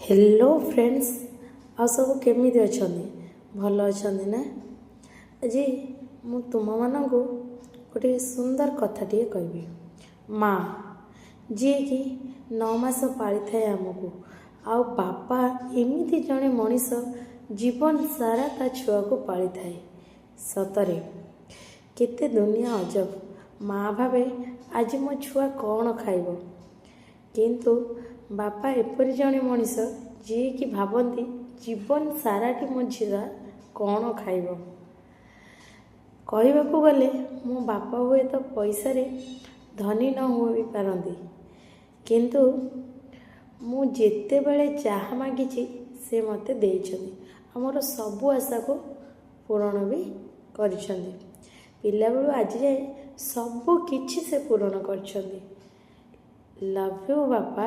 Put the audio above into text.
Hello friends, ଆଉ ସବୁ କେମିତି ଅଛନ୍ତି? ଭଲ ଅଛନ୍ତି ନା? ଆଜି ମୁଁ ତୁମମାନଙ୍କୁ ଗୋଟିଏ ସୁନ୍ଦର କଥାଟିଏ କହିବି। ମା ଯିଏକି 9 ମାସ ପାଳିଥାଏ ଆମକୁ, ଆଉ ବାପା ଏମିତି ଜଣେ ମଣିଷ, ଜୀବନ ସାରା ତା ଛୁଆକୁ ପାଳିଥାଏ। ସତରେ କେତେ ଦୁନିଆ ଅଜବ। ମା ଭାବେ, ଆଜି ମୋ ଛୁଆ କ'ଣ ଖାଇବ? କିନ୍ତୁ ବାପା ଏପରି ଜଣେ ମଣିଷ, ଯିଏକି ଭାବନ୍ତି, ଜୀବନ ସାରାଟି ମୋ ଝିଅ କ'ଣ ଖାଇବ। କହିବାକୁ ଗଲେ ମୋ ବାପା ହୁଏତ ପଇସାରେ ଧନୀ ନ ହୋଇପାରନ୍ତି, କିନ୍ତୁ ମୁଁ ଯେତେବେଳେ ଯାହା ମାଗିଛି ସେ ମୋତେ ଦେଇଛନ୍ତି ଆଉ ମୋର ସବୁ ଆଶାକୁ ପୂରଣ ବି କରିଛନ୍ତି। ପିଲାବେଳୁ ଆଜି ଯାଏ ସବୁ କିଛି ସେ ପୂରଣ କରିଛନ୍ତି। ଲଭ୍ you ବାପା।